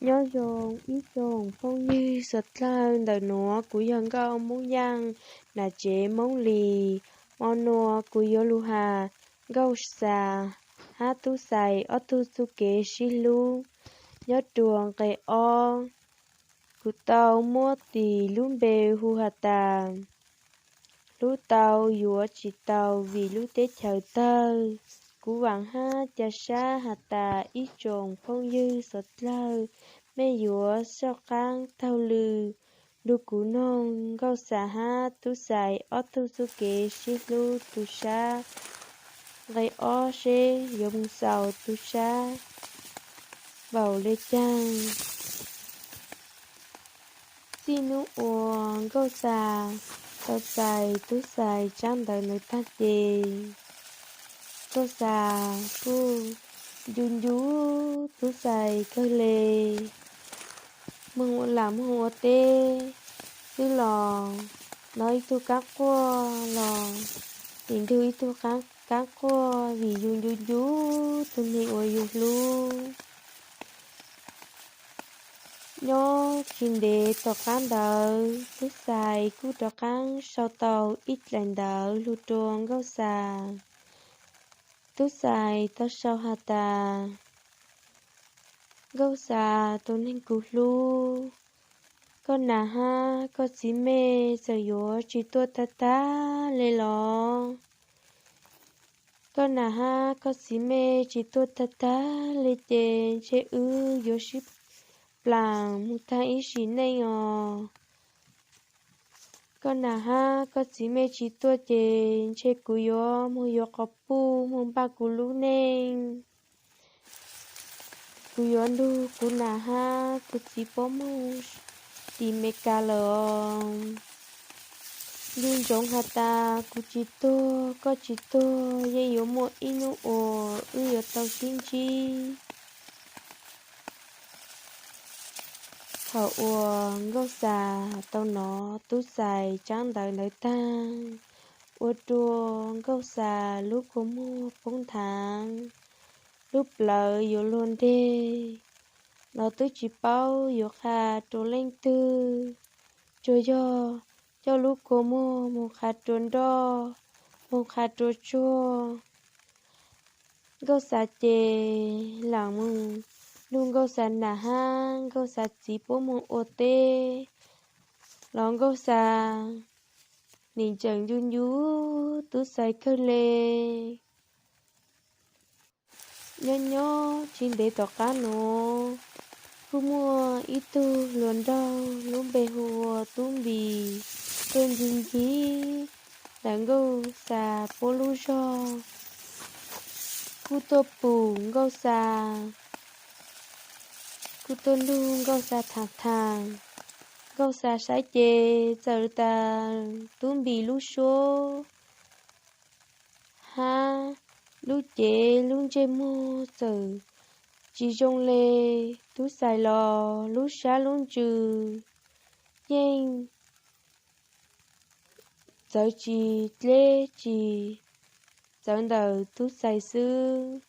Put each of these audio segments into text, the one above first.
Nyob zoo ib tsoom phooj ywg suav dlawg ntawm nuav, kuv yog Nkauj Moob Yaaj, nam tsev Moob Lis. Mo nuav kuv yuav lug has Nkauj Xas hab Tub Xais ob tug txuj kev sib hlub nyob rua nqe ob. Kuv tau muab tis lub npe hu has tas hlub tau yuav tsis tau vim lub teb chaws tawg. Kuv vaam hab ca sab has tas ib tsoom phooj ywg suav dlawg, mej yuav soj qaab taug lw nrug kuv noog Nkauj Xas hab Tub Xais ob tug txuj kev sib hlub tu sab. Nqe ob seb yuav moog xaus tu sab npaum le caag. Txij nub uas Nkauj Xas tau txais Tub Xais tsaab ntawv ntawd taag ces Nkauj Xas kuj ncu ncu Tub Xais kawg le. Moog ua lam moog ua teb xwb los nov ib tug kaab quaj los nim nrug ib tug kaab quaj vim yug ncu ncu tug neeg uas yug hlub. Nyob tsis ntev tom qaab ntawd Tub Xais kuj rov qaab sau tau ib dlaim ntawv lug rua Nkauj Xas. Tub Xais tau sau has tas, Nkauj Xas tus neeg kuv hlub, koj nam hab koj txiv mej txawm yuav tsis tuaj tag tag le los? Koj nam hab koj txiv mej tsis tuaj tag tag le ces ntshe wb yuav sib plaam moog taag ib sim neej os. Koj nam hab koj txiv mej tsis tuaj ces ntshe kuv yuav moog yuav quas puj moog npaj kuv lub neej. Kuv yuav nrug kuv nam hab kuv txiv puab moog tim Meskas lawm os. Ncu ntsoov has tas kuv tsis tuag koj tsis tuag yeej yuav muaj ib nub uas wb yuav tau sib ntsib. Thaum uas Nkauj Xas tau nov Tub Xais tsaab ntawv ntawd taag, ua rua Nkauj Xas lub kua muag poob nthav, lub plawv yuav luag nreg los twb tsis paub yuav qha rua leej twg, tsuas yog coj lub kua muag moog qha rua nroj, moog qha rua tsuag. Nkauj Xas ces laam moog nug Nkauj Xas nam hab Nkauj Xas txiv puab moog ua teb los Nkauj Xas nim tseem ncu ncu Tub Xais kawg le. Nyob nyob tsis ntev tom qaab nuav kuj muaj ib tug hluas nraug lub npe hu ua Tub Npis tuaj ncig ncig ntawm Nkauj Xas puab lub zog, kuj tuaj pum Nkauj Xas, kuj tuaj nrug Nkauj Xas thaam thaam. Nkauj Xas saib ces txawm tas Tub Npis lub suab hab lub cev lub ntsej muag txawm tsis zoo le Tub Xais los lub sab lub ntsws yeej txawv tsis dleb tsis txawv ntawm Tub Xais xwb.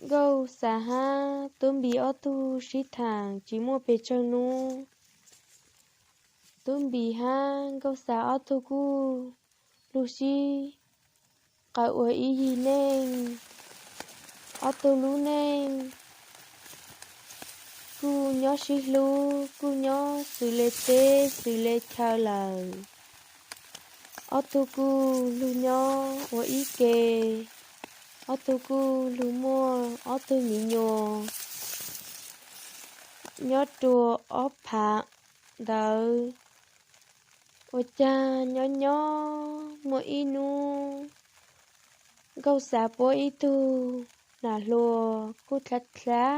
Nkauj Xas hab Tub Npis ob tug sib thaam tsis muaj pes tsawg nub, Tub Npis hab Nkauj Xas ob tug kuj lug sib qawm ua ib yig neej. Ob tug lub neej kuj nyob sib hlub, kuj nyob xws le teb xws le chaw lawm. Ob tug kuj lug nyob ua ib ke, ob tug kuj lug muaj ob tug miv nyuas nyob rua ob phav ntawd. Ua caag nyob nyob muaj ib nub, Nkauj Xas puab ib tug nam hluas kuj dlha dlha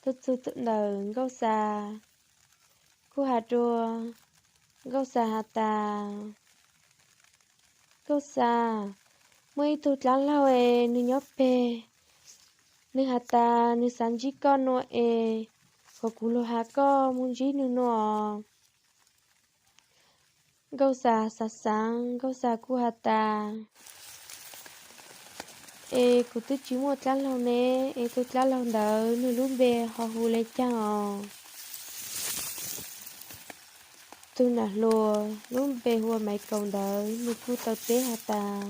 tuaj txug ntawm Nkauj Xas, kuj has rua Nkauj Xas has tas, Nkauj Xas, muaj ib tug dlaab laug es nwg nyob peg, nwg has tas nwg xaav ntsib koj nua es kom kuv lug has koj moog ntsib nwg nua. Nkauj Xas xaav xaav, Nkauj Xas kuj has tas, Es kuv twb tsis muaj dab laug ne, es tus dab laug ntawd nws lub npe ho hu li cas os? Tus nam hluas lub npe hu ua Maiv Kaus ntawd nws kuj tau teb has tas,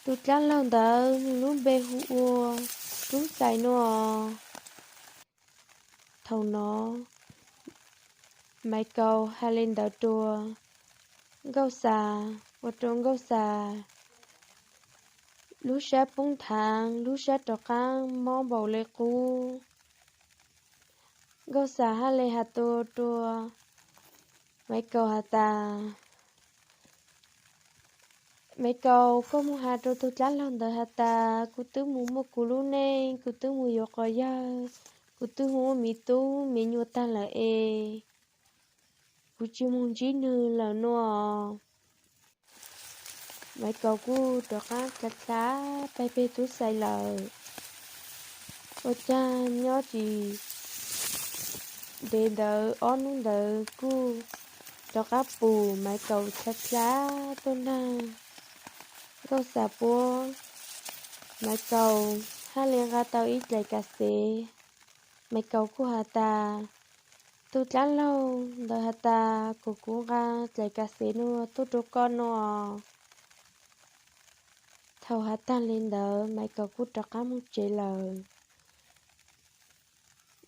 tus dab laug ntawd nws lub npe hu ua Tub Xais no. Thaum no Maiv Kaus hais li ntawd rau Nkauj Xas, ua rau Nkauj Xas lub sab poob thaav, lub sab rov qaab mob npaum li qub. Nkauj Xas hab le has tua rua Maiv Kaus has tas, Maiv Kaus, koj moog has rua tug dlaab laug ntawd has tas, kuv twb moog muaj kuv lub neej, kuv twb moog yuav quas yawg, kuv twb moog muaj miv tub miv nyuas taag lawm es kuv tsi moog ntsib nwg lawm nua. Maiv Kaus kuj rov qaab dlha dlha peg peg Tub Xais lawm. Ua caag nyob tsis ntev ntawd, ob nub ntawd kuj rov qaab pum Maiv Kaus dlha dlha tuaj nraag Nkauj Xas puab. Maiv Kaus hab le nqaa tau ib dlaim kav xev. Maiv Kaus kuj has tas, tug dlaab laug ntawd has tas kom kuv nqaa dlaim kav xev nua tuaj rua koj nua. Thaum has taag le ntawd Maiv Kaus kuj rov qaab moog tsev lawm.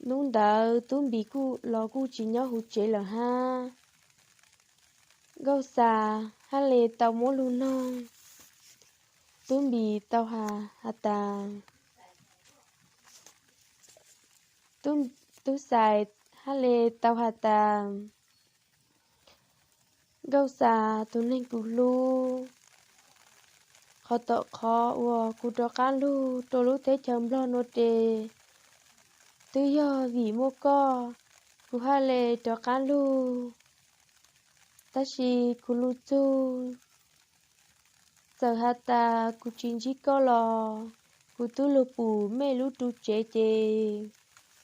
Nub ntawd Tub Npis kuj los kuj tsi nyob huv tsev lawm hab. Nkauj Xas hab le tau muab lug noog. Tub Npis tau has has tas, Tub Xais hab le tau has tas, Nkauj Xas tug neeg kuv hlub, qhov tom qhov uas kuv rov qaab lug rua lub teb chaws Nplog nua tes twb yog vim muaj koj, kuv hab le rov qaab lug. Tab sis kuv lug txug, txawm has tas kuv tsi ntsib koj los kuv twb lug pum mej lub ru tsev ces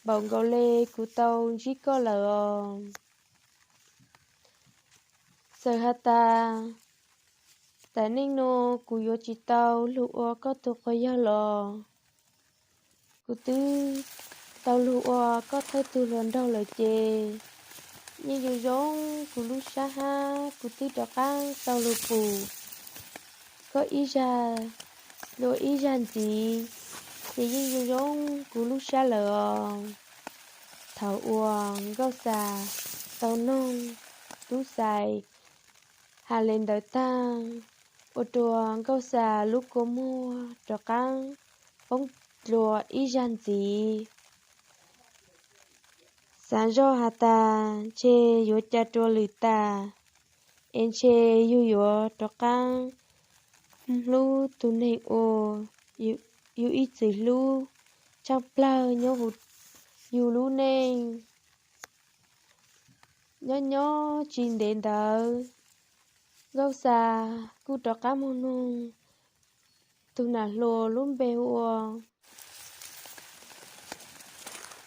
npaum nkaus le kuv tau ntsib koj lawm os. Txawm has tas taim neej nua kuv yuav tsi tau lug ua koj tug quas yawg los kuv twb tau lug ua koj thawj tug hluas nraug lawm ces yeej yuav zoo kuv lub sab hab kuv twb rov qaab tau lug pum koj ib zag, lug ua ib zag ntxiv, ces yeej yuav zoo kuv lub sab lawm os. Thaum uas Nkauj Xas tau noog Tub Xais has le ntawd taag, ua rua Nkauj Xas lub kua muag rov qaab poob dlua ib zag ntxiv. Xaav zoj has tas ntshe yuav ca rua lwm tas, es ntshe yug yuav rov qaab hlub tug neeg uas yug ib txwm hlub tshaaj plawg nyob huv yug lub neej. Nyob nyob tsis ntev ntawd, Nkauj Xas kuj rov qaab moog noog tug nam hluas lub npe hu ua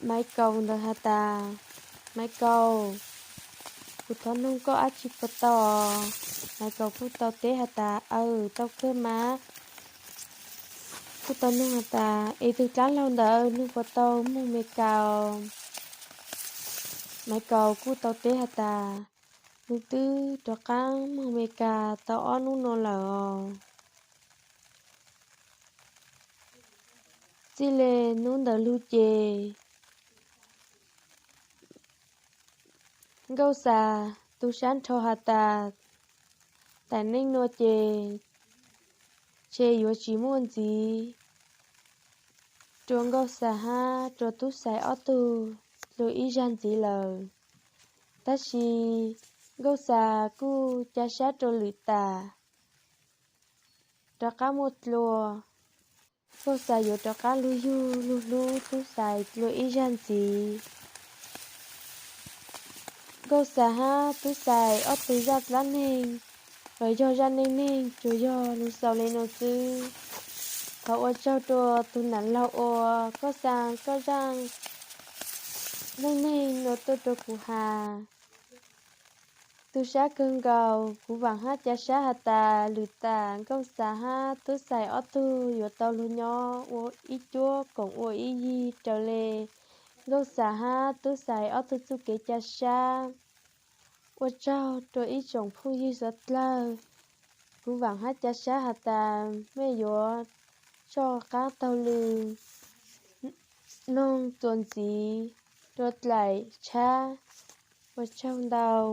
Maiv Kaus ntawd has tas, Maiv Kaus, kuv thov noog koj dlaab tsi puas tau? Maiv Kaus kuj tau teb has tas, aw, tau kawg mas. Kuj tau noog has tas, es tug dlaab laug ntawd nwg puas tau moog Mes Kas? Maiv Kaus kuj tau teb has tas, nwg twb rov qaab moog Mes Kas tau ob nub nua lawm os. Txij le nub ntawd lug ces Nkauj Xas tu sab nrho has tas, taim neej nua ces ntshe yuav tsis muaj ntxiv rua Nkauj Xas hab rua Tub Xais ob tug dlua ib zag ntxiv lawm. Tab sis Nkauj Xas kuj ca sab rua lwm tas, rov qaab muaj dlua. Nkauj Xas yuav rov qaab lug yug lug hlub Tub Xais dlua ib zag ntxiv. Nkauj Xas hab Tub Xais ob tug zaaj dlaab neeg los yog zaaj neej neeg tsuas yog lug xaus le nuav xwb. Thov ua tsaug rua tug nam laug uas koj xaa koj zaaj neej neeg nuav tuaj rua kuv has. tu sab kawg nkaus. Kuv vaam hab ca sab has tas lwm tas Nkooj Xav hab Tub Xais ob tug yuav tau lug nyob ua ib cuab koom ua ib yig raws le Nkooj Xav hab Tub Xais ob tug txuj kev ca sab. Ua tsaug rua ib tsoom phooj ywg suav dlawg. Kuv vaam hab ca sab has tas mej yuav txoj qaab taug lw noog txuas ntxiv rua dlaim tshab. Ua tsaug ntau.